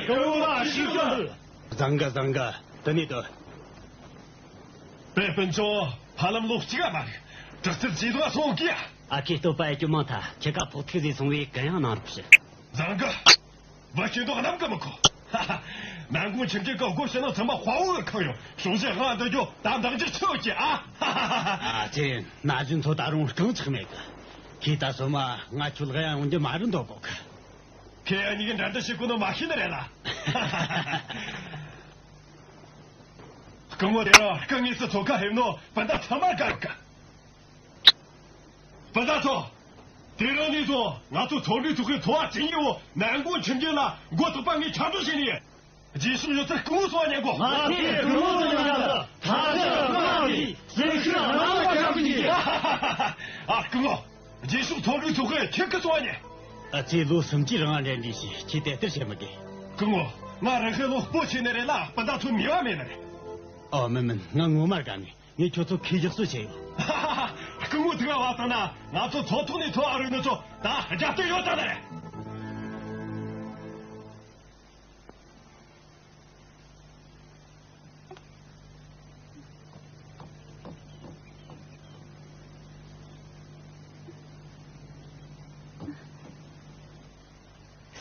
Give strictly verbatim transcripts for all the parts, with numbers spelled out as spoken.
སྐུ་ངོ་ལ་ཞུ་རྒྱུ། བཟང་གི་བཟང་གི། དེ་ནས་དོ། པའི་སྤུན་ཆུང་ཧ་ལམ་ལོ་གཅིག་ག་མ་རེད། དྲག་རྩལ་ཇེ་དོ་སོང་གི་ཡ། ཨ་ཁུས་བསྟོད་པ་ཡེ་རྒྱུ་མང་ཐལ། ཁྱེད་ཀ་ཕོག་ཐུག་ཟིག་སོང་བས་གུ་ཡངས་གནང་རོགས་ཞུ། བཟང་གི། བུ་སྐྱེ་མདོག་གནམ་གི་མི་ཁོ། ཧ་ཧ། ནན་གུང་ཁྱིམ་རྒྱུད་ཀྱི་སྒོ་ཕྱི་ནང་ཚང་མ་དཔའ་བོ་གི་ཁེངས་ཡོད། ཞོགས་ཞག་ང་འདི་རྒྱུ་ད་འདང་རྒྱུ་ཆེ་བོ་སྐྱེ་ཨ། ཧ་ཧ་ཧ་ཧ། ཨ་ཙི། ན་གཞོན་ཚོ་ད་རུང་རྐང་ཆག་མེད་གི། ཁྱེད་ད་སོ་མ་ང་ཁྱོད་ལ་ཡང་ཡོང་རྒྱུ་མ་རེད་འདོད་གོ་གི། ཁྱེད་ཡང་གཉིས་ཀྱི་འགྲན་བསྡུར་བྱེད་དགོས་ནོ་མ་ཤེས་ནི་རེད་ལ། ཧ་ཧ་ཧ་ཧ། སྐུ་ངོ་དེ་རིང་སྐུ་དངོས་སུ་ཚོགས་ཁ་ཕེབས་ནོ་སྤུན་ཟླ་ཚང་མར་དགའ་གི། སྤུན་ཟླ་ཚོ། དེ་རིང་ནས་བཟུང་ང་ཚོ་ཚོགས་འདུའི་ཚོགས་ཁང་ཚོ་བ་ཇི་སྙེད་པོ་ནན་གུང་ཁྱིམ་རྒྱུད་ལ་མགོ་ཐོགས་པ་ངས་ཆ་འཇོག་བྱས་ནས། རྗེས་ཕྱོགས་ཡོད་ཚད་སྐུ་ངོ་སོང་བ་ཉན་གོ། ང་ཚོས་སྐུ་ངོ་སོང་ཉན་གོ། ཐ་ཆད་རང་རེད། སེམས་ཤུགས་རང་ལ་བཞག་གི་འདུག་ཨ་སྐུ་ངོ། རྗེས་ཕྱོགས་ཚོགས་འདུའི་ཚོགས་ཁང་ཁྱེད་ཀྱི་སོང་བ་ཉན། ཨ་ཙི། ལོ་སུམ་ཅུའི་རིང་འབྲེལ་འདྲིས་བྱས། ཁྱེད་དེ་ལྟར་བྱེད་མི་དགོས། སྐུ་ངོ། ང་རང་ཧེ་ལོ་སྤོ་ཆེ་ནི་རེད་ལ་སྤུན་ཟླ་ཚོ་ནུས་པ་མེད་ནི་རེད། ཨོ་མིན་མིན། ང་ངོ་མ་དགའ་ནི། ངས་ཁྱོད་ཚོ་ཁས་རྒྱག་སྲོལ་བྱས་ཡོད། སྐུ་ངོ་ཐུག་བ་བཏང་ན་ང་ཚོ་ཚོགས་ཐོག་ནས་ཐོ་ཨ་རུ་ནི་ཚོ་ད་རྒྱབ་རྟེན་ཡོད་ད་ནི་རེད།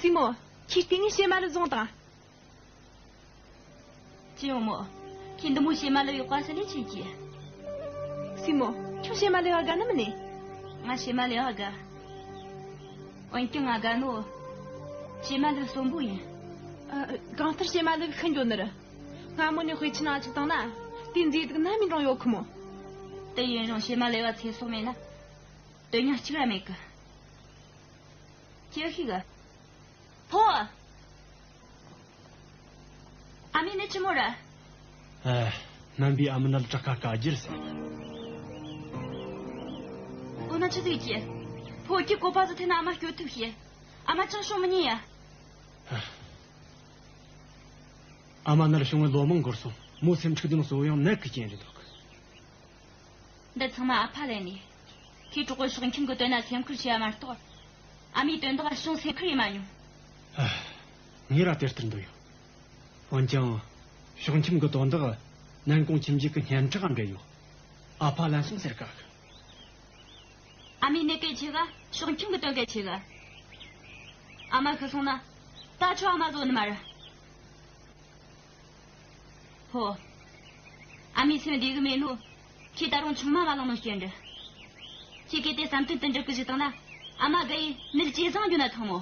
སྲས་མོ། ཁྱོས་ལྟས་ངན་བྱེ་མ་ལོ་བཟུང་དང་། ཅི་ཡོང་མོ། ཁྱོད་འདི་མོ་བྱེ་མ་ལོ་ཡག་པ་ཟིག་ལས་ཆེ་གི། སྲས་མོ། ཁྱོད་བྱེ་མ་ལོ་ཡག་དགའ་ནི་མིན་ནི། ང་བྱེ་མ་ལོ་ཡག་དགའ། འོན་ཀྱང་ང་དགའ་ནོ། བྱེ་མ་ལོ་གསོན་པོ་ཡིན། ཨ། གང་ལྟར་བྱེ་མ་ལོ་ཤི་འགྱོ་ནི་རེད། སྔ་མོ་ནས་དཔེ་ཆ་ནང་བཅུག་བཏང་ན། དེའི་མཛེས་སྡུག་ནམ་ཡིན་རུང་ཡོད་གི་མོ། དེ་ཡིན་རུང་བྱེ་མ་ལོ་ཡག་ཚེ་སྲོག་མེད་ན། དོན་སྙིང་གཅིག་ར་མེད་གི། ཁྱོས་ཤེས་གི། ཕོ། ཨ་མས་ནི་ཅི་མོ་ར། ཨ། སྨན་པས་ཨ་མ་ནད་དྲག་ཁ་དཀའ་རྒྱུར་ཟེར། འོ་ན་ཆི་ཟིག་གྱིས། ཕོ་ཁྱི་བཀོད་པ་ཟིག་འཐེན་ན་ཨ་མ་སྐྱོ་ཐུབ་ཤེས། ཨ་མ་ཅང་བྱུང་མི་ཉན་ཡ། ཨ་མ་ནད་བྱུང་བའི་ལོ་མང་འགོར་སོང་། མོ་སེམས་འཁྲུག་དང་གསོ་ཡང་ནད་ཀྱི་རྐྱེན་རེད་འདུག་འདི་ཚང་མ་ཨ་ཕ་ལན་ནས། ཁོས་གྲོགས་པོ་ཕྱོགས་ཁྱིམ་གི་དོན་ན་སེམས་ཁུར་བྱས་པ་མ་གཏོགས། ཨ་མའི་དོན་དག་བྱུང་སེམས་ཁུར་ཡེ་མ་མྱོང་། ཨ། ངས་ར་དེ་ལྟར་འདོད་ཡོད། འོན་ཀྱང་། ཕྱོགས་ཁྱིམ་གི་དོན་དག་ནན་གུང་ཁྱིམ་རྒྱུད་ཀྱི་སྙན་གྲགས་འབྲེལ་ཡོད། ཨ་ཕ་ལན་སོང་ཟེར་ག་ཨ་མའི་ནད་གལ་ཆེ་ག་ཕྱོགས་ཁྱིམ་གི་དོན་གལ་ཆེ་ག་ཨ་མ་ཤི་སོང་ན། ད་ཁྱོད་ཨ་མ་བཟོ་ནི་མ་རེད། ཧོ། ཨ་མའི་སེམས་བདེ་གི་མེད་ནོ། ཁྱེད་ད་རུང་ཆུང་མ་མ་བླངས་ནོ་སྐྱོན་འདྲི། ཁྱེད་ཀྱིས་དེ་བསམ་དོན་དུ་འགྲུབ་གི་ཞིག་བཏང་ན། ཨ་མ་དགའ་ཡི་མིར་ཇེ་བཟང་རྒྱུ་ན་ཐང་མོ།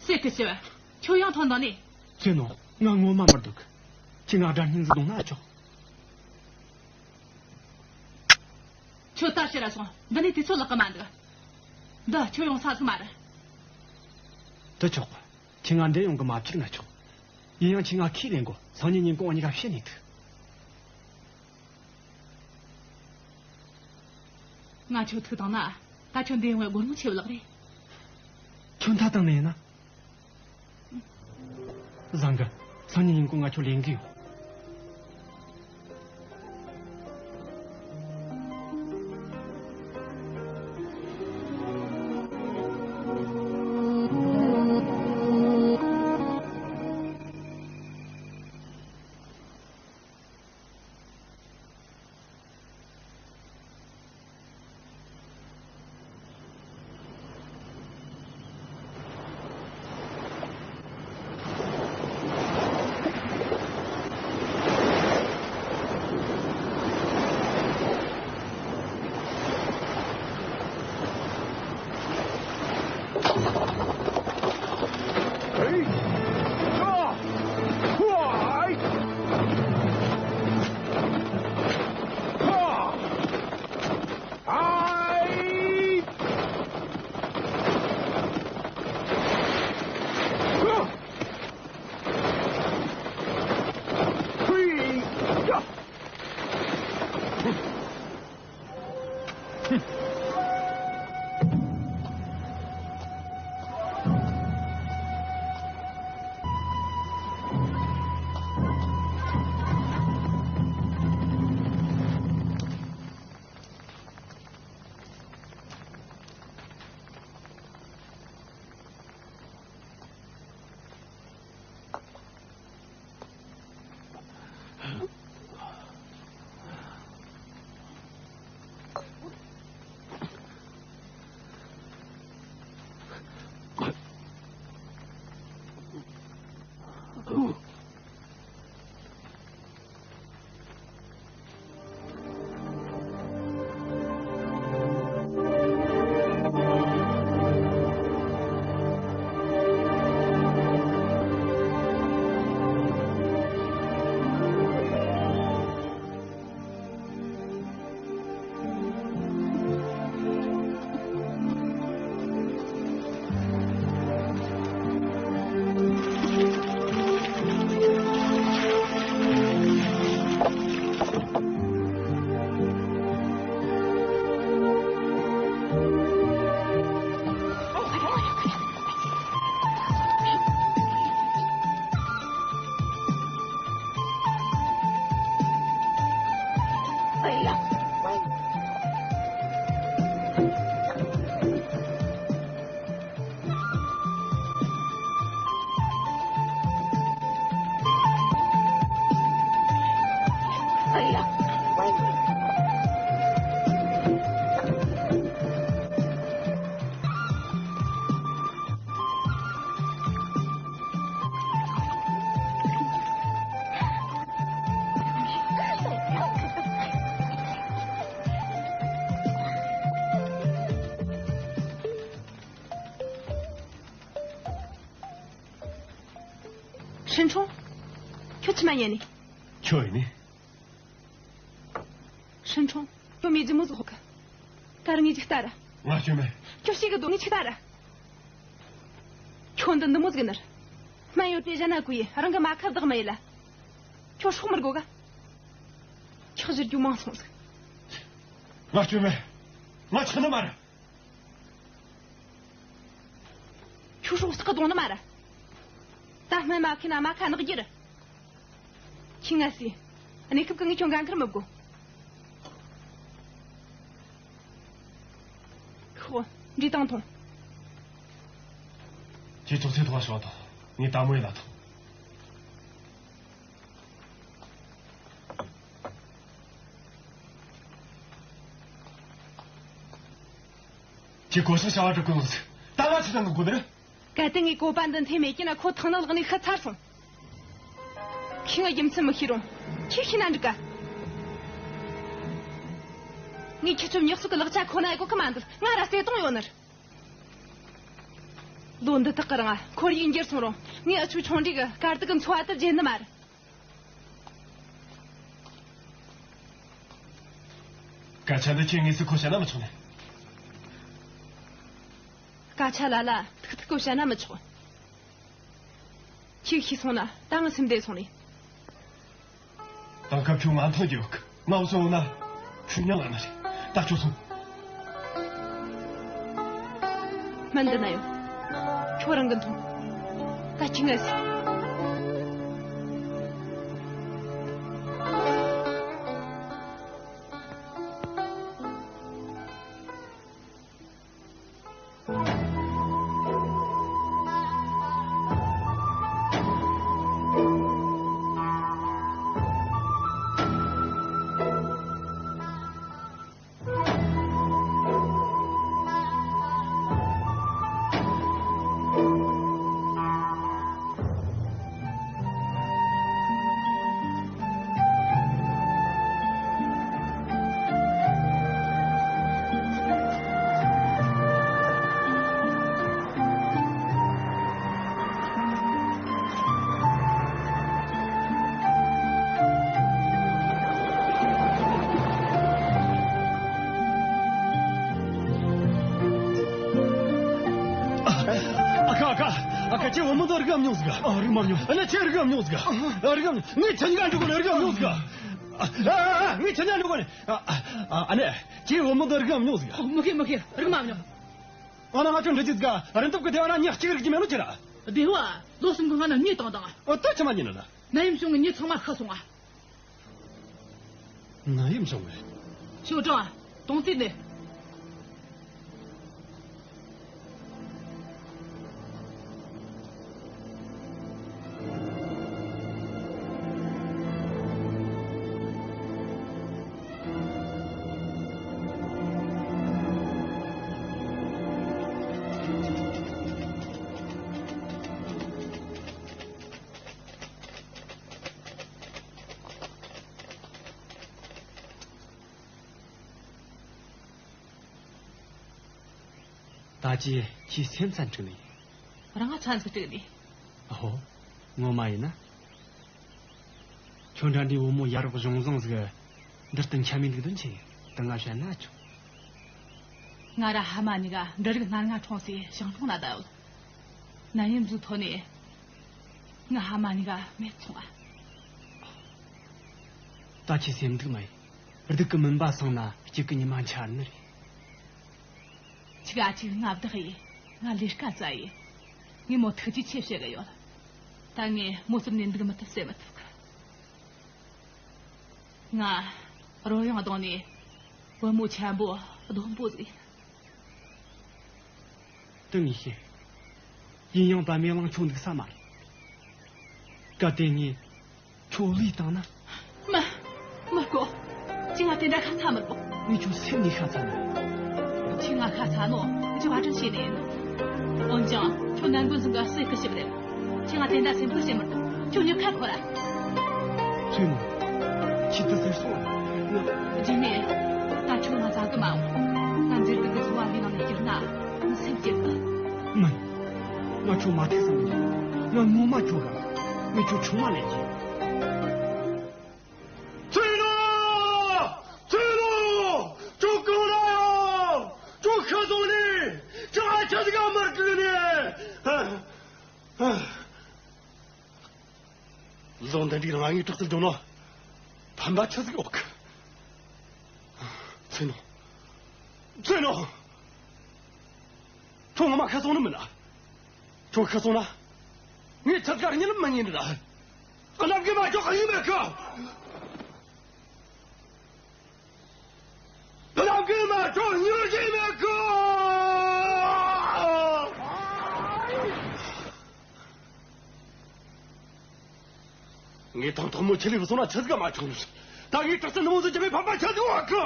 སེ་ཀི་ཤི་བ། ཁྱོད་ཡང་ཐོན་དང་ནི། ཅི་ནོ། ང་ངོ་མ་མི་འདུག་ཁྱེད་ང་དགྲ་སྙིང་ཟིག་གཏོང་ན་ཆོག་ཁྱོད་ད་ཕྱིར་ར་སོང་། འདི་ནི་དུས་ཚོད་ལེགས་གི་མ་འདུག་འདི་ཁྱོད་ཡོང་ས་ཟིག་མ་རེད། དུ་ཆོག་ཁྱེད་ང་འདྲེ་ཡོང་གི་མ་བཅུག་ན་ཆོག་ཡིན་ཡང་ཁྱེད་ང་ཁས་ལེན་དགོ་སང་ཉིན་ཉིན་གུང་འུ་གཉིས་ཀ་བཤད་ནས་ཐུག་ང་ཁྱོད་ཐུག་བཏང་ན། ད་ཁྱོད་འདི་ཡོང་བའི་སྒོར་མོ་ཆེ་བ་ལགས་རེད། ཁྱོད་མཐའ་བཏང་ནས་ཡིན་ན། བཟང་གི། སང་ཉིན་ཉིན་གུང་ང་ཁྱོད་ལེན་གི་ཡོད། ཧྲིན་ཁྲུང་། ཁྱོད་ཆི་མ་ཉན་ནི། ཁྱོད་ཡིན་ནི། ཧྲིན་ཁྲུང་། ཁྱོད་མི་རྒྱུ་མོ་ཟིག་ཧོ་གི། ད་ར་ངས་ཅིག་ལྟ་ར། ང་སྐྱོན་མེད། ཁྱོད་ཤེས་གི་དོ། ངས་ཅིག་ལྟ་ར། ཁྱོད་འདི་འདི་མོ་ཟིག་ནར། སྨན་ཡོད་པའི་ཞྭ་ན་ཀུ་ཡི་རང་གི་མ་ཁ་བདག་མ་ཡིན་ལ། ཁྱོད་སྲོག་མི་དགོ་ག། ཁྱོད་ཞུ་རྒྱུ་མང་སོང་ཟིག། ང་སྐྱོན་མེད། ང་ཆག་ནི་མ་རེད། ཁྱོད་སྲོག་སྐྱག་གི་གཏོང་ནི་མ་རེད། ད་སྨན་མ་ཁེ་ན་མ་ཁ་ནག་རྒྱུ་རེད། ཁྱི་ང་སི། གནས་སྐབས་ཀྱི་ངས་ཁྱོད་འགན་ཁུར་མི་དགོ། ཤོག། འདྲི་དང་ཐོངས། ཁྱེད་ཅོག་ཙེ་ཐོག་ཤོག་དང་། ངས་དལ་མོ་ཡེ་ལ་ཐོངས། ཁྱེད་གོ་ཤག་བྱ་བ་སྒྲུབ་གི་ཡོང་ཟིག། ད་ང་ཆི་ཟིག་གི་དགོས་ནི་རེད། གལ་ཏེ་ངས་བཀོད་པ་འདི་འཐེན་མེད་ཀྱི་ན། ཁོ་ཐང་ནག་ལག་ནས་ཤི་ཚར་སོང་། ཁྱོས་ང་རྒྱུ་མཚན་མི་ཤེས་རུང་། ཁྱོས་ཤེས་ན་འགྲིག་ག། ངས་ཁྱེད་ཚོ་ཉག་གསོག་གི་ལག་ཆ་ཁོ་ན་ཡི་གོ་གི་མ་འདུག། ང་ར་བརྩེ་དུང་ཡོད་ནི་རེད། ལོ་འདི་དག་གི་རིང་ཁོར་ཡུག་འགྱུར་སོང་རུང་། ངས་ཨ་ཆུ་ཆུང་འདྲིས་གི་དཀའ་སྡུག་གི་འཚོ་བ་དེ་བརྗེད་ནི་མ་རེད། སྐད་ཆ་འདི་ཁྱེད་དངོས་སུ་ཁོ་བཤད་ན་མི་ཆོག་ནི། སྐད་ཆ་ལ་ལ་ཐུག་ཐུག་གི་བཤད་ན་མི་ཆོག། ཁྱོས་ཤེས་སོང་ན་ད་ང་སེམས་བདེ་སོང་ནི། དེང་སྐབས་ཁྱོད་ང་མཐོང་རྒྱུ་ཡོད་གི། ང་བཟོ་འོ་ན་ཁྱོད་མྱང་ང་ནི་རེད། ད་ཁྱོད་སོང་། སྨན་འདི་ན་ཡོད། ཁྱོད་རང་གིས་འཐུང་། ད་ཁྱོས་ངལ་གསོ། ཨ་ཁ། ཨ་ཁ། ཨ་ཁ། ཁྱེད་བུ་མོ་དང་རིག་མྱོང་ཟིག། ཨ། རིག་མ་མྱོང་། ཨ་ནི་ཁྱེད་རིག་མྱོང་ཟིག། ཨ། རིག་མྱོང་། ངས་ཁྱེད་གཉིས་ཀ་འགྲོ་གོ་ནི། རིག་མྱོང་ཟིག། ཨ། ཨ། ངས་ཁྱེད་གཉིས་ཀ་འགྲོ་གོ་ནི། ཨ། ཨ། ཨ་ནི་ཁྱེད་བུ་མོ་དང་རིག་མྱོང་ཟིག། ཨོ། མི་ཤེས། མི་ཤེས། རིག་མ་མྱོང་། ཨ་ན་ང་ཁྱོད་འདྲི་རྒྱུ་ཟིག། རི་འདབས་ཀྱི་སྡེ་བ་ན་ཉག་གཅིག་རིག་རྒྱུ་མེད་ནོ་ཅི་ར། སྡེ་བ། ལོ་གསུམ་གི་སྔ་ན་མྱེ་བཏང་དང་། ཨོ། དེ་ཆི་མ་ཉན་ནི་ལ། ནད་ཡམས་བྱུང་ངི་མྱེ་ཚང་མ་ཤི་སོང་ང་། ནད་ཡམས་བྱུང་ངི། ཞའོ་ཀྲང་། དོང་ཙེ་ནས། ད་ཅི་ཁྱོས་སེམས་ཚ་འཁྲིག་ནི། རང་ང་ཚ་འཛིག་འཁྲིག་ནི། ཨོ། ངོ་མ་ཡིན་ན། ཁྱོད་འདྲ་འདྲའི་བུ་མོ་ཡ་རབས་གཞུང་བཟང་ཟིག་འདིར་དུ་འཁྱམ་མི་འདུག་དོན་ཆེ། དེ་ང་བཤད་ན་ཆོག། ང་ར་ཧ་མ་གཉིས་ཀ་འབྲུ་རིགས་སྣ་ལྔ་འཁྲུངས་སའི་ཞིང་གྲོང་ན་བསྡད་ཡོད། ནད་ཡམས་ཟིག་ཐོན་ནས། ང་ཧ་མ་གཉིས་ཀ་མེད་སོང་ང་། ད་ཁྱོས་སེམས་སྡུག་མ་ཡེད། སྡུག་གི་མུན་པ་སངས་ན་སྐྱིད་གི་ཉི་མ་འཆར་ནི་རེད། ཁྱི་ག་ཅིག་ང་བདག་ཡིན། ང་ལས་ཀ་བཙལ་ཡིན། ངས་མོ་ཐུགས་རྗེ་ཆེ་བཤད་གི་ཡོད། ད་ངས་མོ་བཙལ་ནས་འདུག་མི་ཐུབ་ཟེར་མི་ཐུབ་གི། ང་རོལ་དབྱངས་བརྡུངས་ནས་བུ་མོ་ཆེན་པོ་སྡོམ་པོ་ཟིག་ཡིན། དེ་ངས་ཤེས། ཡིན་ཡང་བུད་མེད་གླེང་ཆོག་འདུག་ས་མ་རེད། སྐབས་དེ་ངས་ཁྱོད་བློས་བཏང་ན། མ། མི་དགོས། ཁྱོས་ང་དེ་འདྲ་ཤ་ཚ་མི་དགོས། ངས་ཁྱོད་སེམས་ནས་ཤ་ཚ་ནི། ཁྱོས་ང་ཤ་ཚ་ནོ་ངས་བར་སྐྲུན་བྱས་ནས་ཡིན། འོན་ཀྱང་ཁྱོད་ནད་མགོན་ཚང་གི་སྲས་སྐུ་ཞབས་རེད། ཁྱོས་ང་དེ་འདྲ་སེམས་ཁུར་བྱེད་མི་དགོས། ཁྱོད་མྱི་ཁ་འཁོར་ར། བཙུན་མོ། ཁྱོས་དེ་ཟེར་སོང་ང་། རྗེས་ནས་ད་ཁྱོད་ང་བཙལ་གི་མ་འོང་། ང་མཛེས་སྡུག་གི་འཚོ་བ་འདི་ནང་ནས་བསྐྱུར་ན་ངའི་སེམས་སྐྱིད་གི། མིན། ང་ཁྱོད་མ་ཐུག་ས་མི་འདུག། ང་ངོ་མ་ཁྱོད་དགའ། མི་ཁྱོད་ཆུང་མ་ནས་ཀྱི། ཚེ་ལོ། ཚེ་ལོ། ཁྱོད་གང་ན་ཡོད། ཁྱོད་ཤི་སོང་ནི། ཁྱོད་ང་ཆ་ཟིག་ག་མར་བསྐུལ་ནི། ལོ་འདི་འདྲའི་རང་ངའི་དྲག་རྩལ་སྦྱོང་ན་ཕན་པ་ཆི་ཟིག་ཡོད་གི། ཚེ་ནོ། ཚེ་ནོ། ཁྱོད་ངོ་མ་ཤི་སོང་ནི་མིན་ན། ཁྱོད་ཤི་སོང་ན། ངས་ཆི་ཟིག་ག་ར་གཉིད་ལམ་མི་ཉན་ནི་ར། ཀླད་ཀོར་མ་ཁྱོད་གཉིད་མེད་གི། ཀླད་ཀོར་མ་ཁྱོད་གཉིད་ལམ་མེད་གི། ངས་དང་ཐོག་མོ་ཁྱེད་ལས་བཟུང་ན་ཆི་ཟིག་ག་མ་ཆོག་ནི། ད་ངས་དྲག་རྩལ་ནི་མོ་ཟིག་བྱས་པའི་ཕན་པ་ཆི་ཟིག་ཡོད་གི།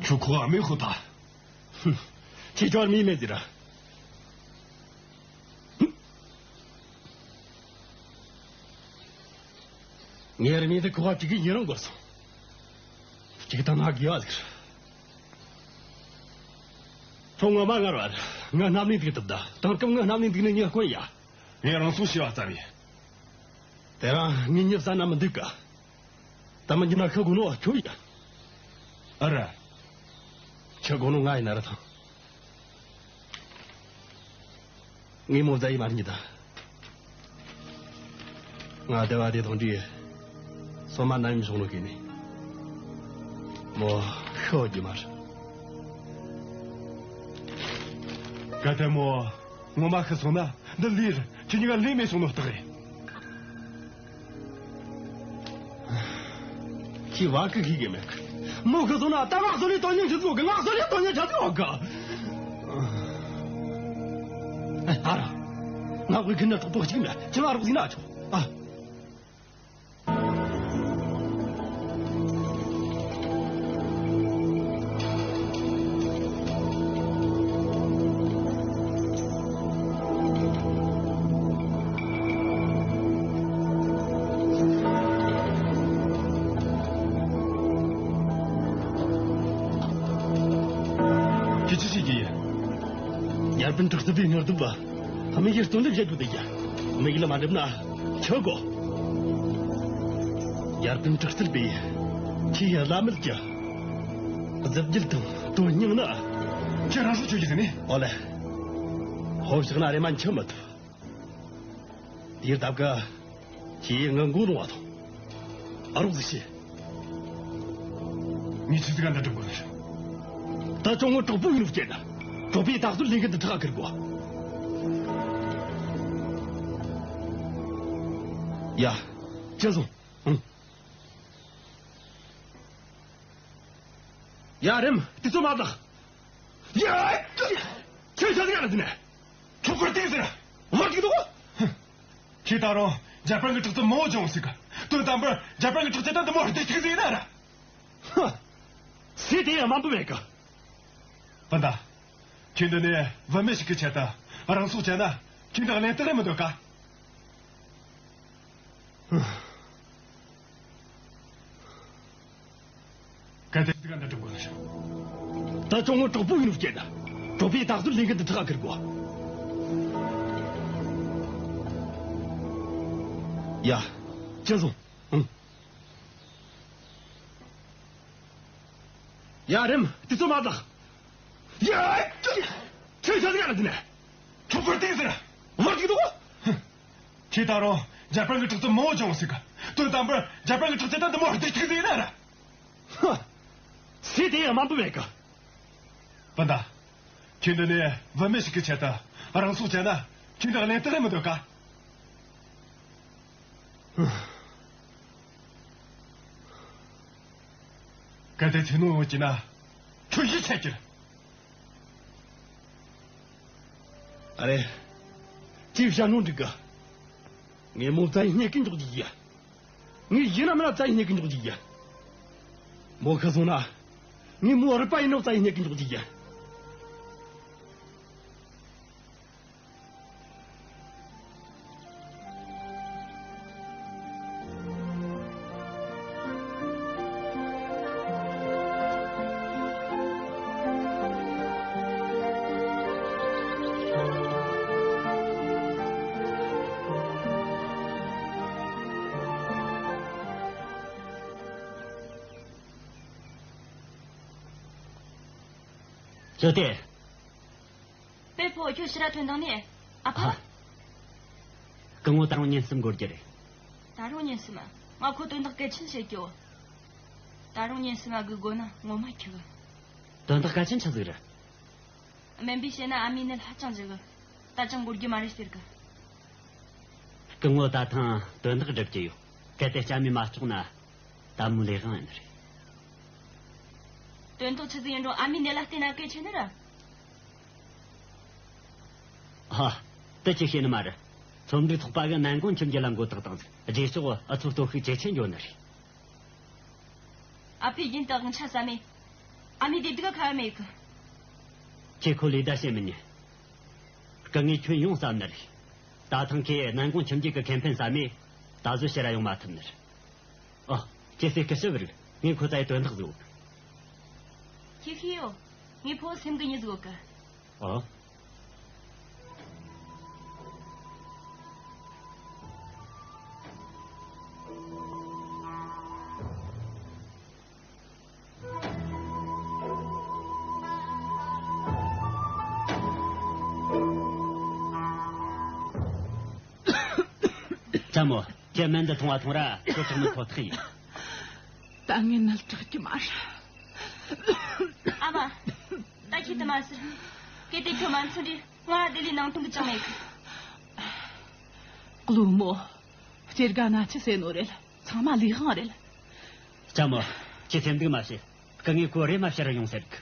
ཁྱོད་ཁོ་ཨ་མའི་ཁོ་ཐག་ཁྱེད་ཅག་མི་མེད་ཟེར། ངའི་རྨིས་དེ་ཁོ་བ་གཅིག་གིས་ཡིན་རུང་དགོས་སོང་། གཅིག་དང་ང་དགེ་བ་ཟིག་ཁྱོད་ངོ་མ་ངར་བ་རེད། ང་རྣམ་གླིང་འདུག་ཐུབ་ད། དེང་སྐབས་ང་རྣམ་གླིང་འདུག་ནས་ཉི་དཀོན་ཡ། ངས་རང་སྲོག་ཤི་བ་ཙམ་ཡིན། དེ་རིང་ངས་མྱི་བསད་ན་མི་འདུག་ག་ད་མི་འགྱུར་ན་ཤི་དགོས་ནོ་ཁྱོད་ཡིན། ཨ་ར། ཤི་དགོས་ནོ་ང་ཡིན་ན་ར་ཐང་། ངས་མོ་བཟའ་ཡི་མ་རེད་ད། ང་སྡེ་བ་དེ་དང་འདྲིས། སོ་མ་ན་ཡིན་བྱུང་ནོ་གི་ནི། མོ་ཤི་རྒྱུ་མ་རེད། གལ་ཏེ་མོ་ངོ་མ་ཤི་སོང་ན་འདི་ལས་རེད། ཁྱེད་གཉིས་ཀ་ལས་མེད་སོང་ནོ་རྟགས་རེད། ཁྱི་བ་ཀི་ཁི་གི་མེད། མོ་གི་སོང་ན་ད་ང་སོ་ལས་དོན་སྙིང་ཆི་ཟིག་གི། ང་སོ་ལས་དོན་སྙིང་ཆི་ཟིག་གི། ཨ་ར། ང་དབུས་ཁུར་ནི་གྲོགས་པོ་གཅིག་མེད། ཁྱི་ང་རོགས་ཟིག་ན་ཆོག་ཨ། ཁྱེད་ཅི་ཞིག་གིས། ཡར་པན་དྲག་རྩལ་པའི་ངར་དུབ་པ། ཧ་མི་ཡེ་སྟོན་འདེབས་བྱེད་དུ་བསྡད་ཀྱི། མིག་ལ་མ་འགྲིམ་ན་ཆོག་གོ། ཡར་པན་དྲག་རྩལ་པའི་ཁྱི་ཡ་བླ་མེད་ཀྱི། གཟི་བརྗིད་དང་དོན་སྙིང་ནི། ཁྱེད་རང་སྲོག་གཅོད་ཀྱི་ཟེར་ནི། ཨོ་ལེ། ཧོབ་བཞག་ན་རེ་མ་འཆི་མི་ཐུབ། དེར་སྟབས་ཀ་ཁྱེད་ངའི་མགོ་ལོང་བ་དང་། ཨ་རོགས་ཟིག་བྱེད། ངས་ཆི་ཟིག་ག་འདི་སྒྲུབ་དགོས་ཟེར། ད་ཅོང་ངོ་གྲོགས་པོ་ཡིན་ནོ་སྐྱེས་ན། གྲོགས་པོས་ད་གཟོད་ལས་འགན་འདི་ཁྲག་ཁུར་དགོས། ཡ། ཅི་སོང་། ཨང་། ཡ་རེམ། དུས་ཚོད་མ་བདག་ཡ། ཁྱོད་ཆ་ཟིག་ཡ་ལ་འདི་ནས། ཁྱོད་ཁོར་ཏིག་ཟེར། ངོ་ཏིག་འདུག་ཁྱེད་ད་རུང་འཇར་པན་གྱི་དྲག་རྩལ་མང་བོ་སྦྱོང་སྲིད་གི། དོན་དམ་པར་འཇར་པན་གྱི་དྲག་རྩལ་དང་འདི་མོ་བདེ་ཐུག་ཟིག་ཡིན་ན་ར། ཧ། སུས་དེ་ཡང་དམའ་འབེབས་མེད་གི། སྤུན་ཟླ། ཁྱེད་འདི་ནས་བུད་མེད་ཞིག་གི་ཆེད་དུ་རང་སྲོག་བཅད་ན་ཁྱེད་འདི་གླེན་སྟེགས་རེད་མི་འདོད་ག། ཧ། གལ་ཏེ་དེ་ག་འདི་སྒྲུབ་དགོས་ན། ད་ཅོང་ངོ་གྲོགས་པོ་ཡིན་ནོ་སྐྱེས་ན། གྲོགས་པོས་ད་གཟོད་ལས་འགན་འདི་ཁྲག་ཁུར་དགོས། ཡ། ཅི་སོང་། ཨང་། ཡ་རེམ། དུས་ཚོད་མ་བདག་ཡ། ཁྱོད་ཆ་ཟིག་ཡ་ལ་འདི་ནས། ཁྱོད་ཁོར་ཏིག་ཟེར། ངོ་ཏིག་འདུག་ཁྱེད་ད་རུང་འཇར་པན་གྱི་དྲག་རྩལ་མང་བོ་སྦྱོང་སྲིད་གི། དོན་དམ་པར་འཇར་པན་གྱི་དྲག་རྩལ་དང་འདི་མོ་བདེ་ཐུག་ཟིག་ཡིན་ན་ར། ཧ། སུས་དེ་ཡང་དམའ་འབེབས་མེད་གི། བུ་ད། ཁྱོད་འདི་ནས་བུད་མེད་ཞིག་གི་ཆེད་དུ་རང་སྲོག་བཅད་ན་ཁྱོད་འདི་གླེན་རྟགས་རེད་མི་འདུག་ག་གལ་ཏེ་ཚེ་ནོར་ཡོང་གི་ན་ཁྱོད་ཡིད་ཆད་ཀྱི་རེད། ཨ་རེ། ཅིའི་བཤད་ནོ་འགྲིག་གི། ངས་མོ་བཙལ་ཡི་རྙེད་གི་འཇོག་རྒྱུ་ཡ། ངས་ཡིན་ན་མིན་ན་བཙལ་ཡི་རྙེད་གི་འཇོག་རྒྱུ་ཡ། མོ་ཁ་སོང་ན། ངས་མོ་རུ་པ་ཡིན་ན་བཙལ་ཡི་རྙེད་གི་འཇོག་རྒྱུ་ཡ། ཅོ་ཏེ། པེ་ཕོ། ཁྱོད་ཕྱིར་ར་ཐོན་དང་ནི། ཨ་ཕ། ཨ། སྐུ་ངོ་ད་རུང་ཉིན་གསུམ་འགོར་རྒྱུ་རེད། ད་རུང་ཉིན་གསུམ། ང་ཁོ་དོན་དག་གལ་ཆེན་བཤད་རྒྱུ། ད་རུང་ཉིན་གསུམ་ཨ་གི་དགོས་ན་ངོ་མ་ཁྱི་གི། དོན་དག་གལ་ཆེན་ཆི་ཟིག་རེད། སྨན་པས་བཤད་ན་ཨ་མའི་ནད་ཧ་ཅང་ལྗི་གི། ད་ཅང་འགོར་རྒྱུ་མ་རེད་ཟེར་གི། སྐུ་ངོ་ད་ཐེངས་དོན་དག་སྒྲུབ་ཀྱི་ཡོད། གལ་ཏེ་ལྕམ་མོས་མ་ལྕོགས་ན། ད་མོའི་ལས་དབང་ཡིན་ནི་རེད། དོན་དག་ཆི་ཟིག་ཡིན་རུང་ཨ་མའི་ནད་ལ་བལྟས་ན་གལ་ཆེ་ནི་རེད། ཧ། དེ་ཅི་ཤེས་ནི་མ་རེད། ཚོམ་སྒྲིག་ཚོགས་པ་གི་ནན་གུང་ཁྱིམ་རྒྱུད་ལ་མགོ་བཏགས་བཏང་ཟིག། རྗེས་ཕྱོགས་ཨུ་ཚོ་སྟོབས་ཤུགས་ཇེ་ཆེར་འགྱོ་ནི་རེད། ཨ་ཕས་རྒྱུན་དུ་དབང་ཆ་ཟ་མེད། ཨ་མའི་བདེ་སྡུག་ཁ་མེད་གི། ཁྱེད་ཁོ་ལས་ད་བཤད་མི་ཉན། སྐུ་ངོས་ཁྱོད་ཡོང་བསམ་ནི་རེད། ད་ཐེངས་ཁོས་ནན་གུང་ཁྱིམ་རྒྱུད་ཀྱི་ཁེ་ཕན་ཟ་མེད། ད་གཟོད་ཕྱིར་ར་ཡོང་མ་ཐུབ་ནི་རེད། ཨོ། ཁྱེད་ཟེར་གི་ཞིབ་རིག། ངས་ཁོ་ཚ་ཡི་དོན་དག་ཟིག་ཡོད། ཁྱེད་ཤེས་ཡོད། ངའི་ཕོ་སེམས་གི་མྱི་ཟིག་ཡོད་གི། ཨོ། ལྕམ་མོ། ཁྱེད་སྨན་འདི་འཐུང་བ་འཐུང་ར་ཁྱོད་དྲག་ནི་ཁོ་ཐག་ཡིན། ད་ངས་ནད་དྲག་གི་མ་རེད། ཨ་མ། ད་ཁྱེད་དུ་མ་ཟེར། གལ་ཏེ་ཁྱོད་མ་འཚོ་འདྲི་ང་བདེ་ལེགས་ནང་དོན་གི་ཅང་མེད་གི། ཀླུ་མོ། སྐྱེ་རྒ་ན་འཆི་ཟེར་ནོ་རེད། ཚང་མ་ལས་དབང་རེད། ལྕམ་མོ། ཁྱེད་སེམས་སྡུག་མ་བྱེད། སྐུ་ངོས་ཁོ་རེམ་མ་ཕྱིར་ཡོང་ཟེར་གི།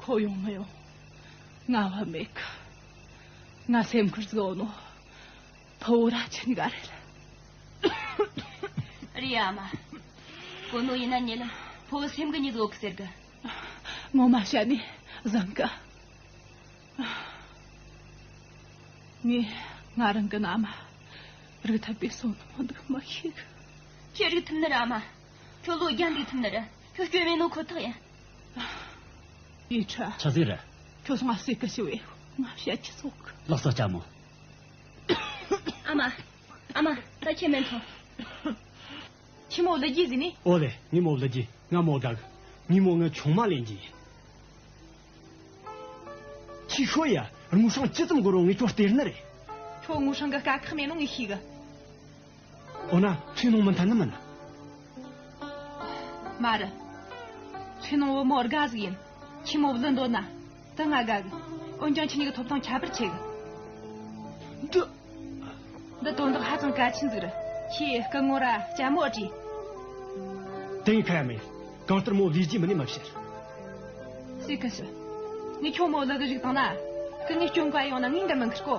ཁོ་ཡོང་མི་ཡོང་། ང་བ་མེད་གི། ང་སེམས་ཁུར་ཟིག་ཡོད་ནོ། ཕུ་བོ་ར་ཁྱི་གཉིས་ཀ་རེད། རེད་ཨ་མ། གོ་ནོ་ཡིན་ན་ཉེ་ལམ་ཕུ་བོ་སེམས་གི་མྱི་ཟིག་ཡོད་གི་ཟེར་གི། ངོ་མ་བཤད་ནས་བཟང་གི། ངས་ང་རང་གི་མནའ་མ་རིག་ཐུབ་པའི་བསོད་ནམས་འདུག་མི་ཤེས་གི། ཁྱེད་རིག་ཐུབ་ནི་རེད་ཨ་མ། ཁྱོད་ལོ་བརྒྱ་འདུག་ཐུབ་ནི་རེད། ཁྱོད་སྐྱོན་མེད་ནོ་ཁོ་ཐག་ཡིན། ཡིན་ཁྲ། ཆི་ཟིག་རེད། ཁྱོད་སོང་ང་སེ་གི་ཞི་བས་ང་བཤད་ཀྱི་ཚོགས་གི། ལགས་སོ་ལྕམ་མོ། ཨ་མ། ཨ་མ། ད་ཁྱེད་མེད་ཐོང་། ཁྱི་མོ་ལི་རྒྱུ་ཟིན་ནི། ཨོ་ལེ། ངའི་མོ་ལི་རྒྱུ། ང་མོ་དགའ་གི། ངའི་མོ་ངའི་ཆུང་མ་ལེན་རྒྱུ་ཡིན། ཁྱི་ཤོ་ཡ། དངུལ་སྲང་ཅི་ཙམ་དགོས་རུང་ངས་ཁྱོད་སྟེར་ནི་རེད། ཁྱོད་དངུལ་སྲང་གི་དཀའ་ཁག་མེད་ནོ་ངས་ཤེས་གི། འོ་ན་ཚེ་ནོ་མི་འཐད་ནི་མིན་ན། མ་རེད། ཚེ་ནོ་བུ་མོ་དགའ་ཟིག་ཡིན། ཁྱི་མོ་བླུ་འདོད་ན། ད་ང་དགའ་གི། འོན་ཀྱང་ཁྱེད་གཉིས་ཀྱི་ཐོབ་ཐང་ཁྱད་པར་ཆེ་གི། འདི། འདི་དོན་དག་ཧ་ཅང་གལ་ཆེན་ཟིག་རེད། ཁྱེད་སྐུ་ངོ་ར་ལྕམ་མོ་ཨ་དྲིས། དེ་ངས་ཁ་ཡ་མེད། གང་ལྟར་མོ་ལས་རྒྱུ་མིན་ནས་མ་བཤད། སེ་གི་ཞི། ངས་ཁྱོད་མོ་ལི་གི་བཞུགས་བཏང་ན། སྐུ་ངོས་སྐྱོན་ག་ཡོང་ན་ངས་འདི་མི་འཁུར་གོ།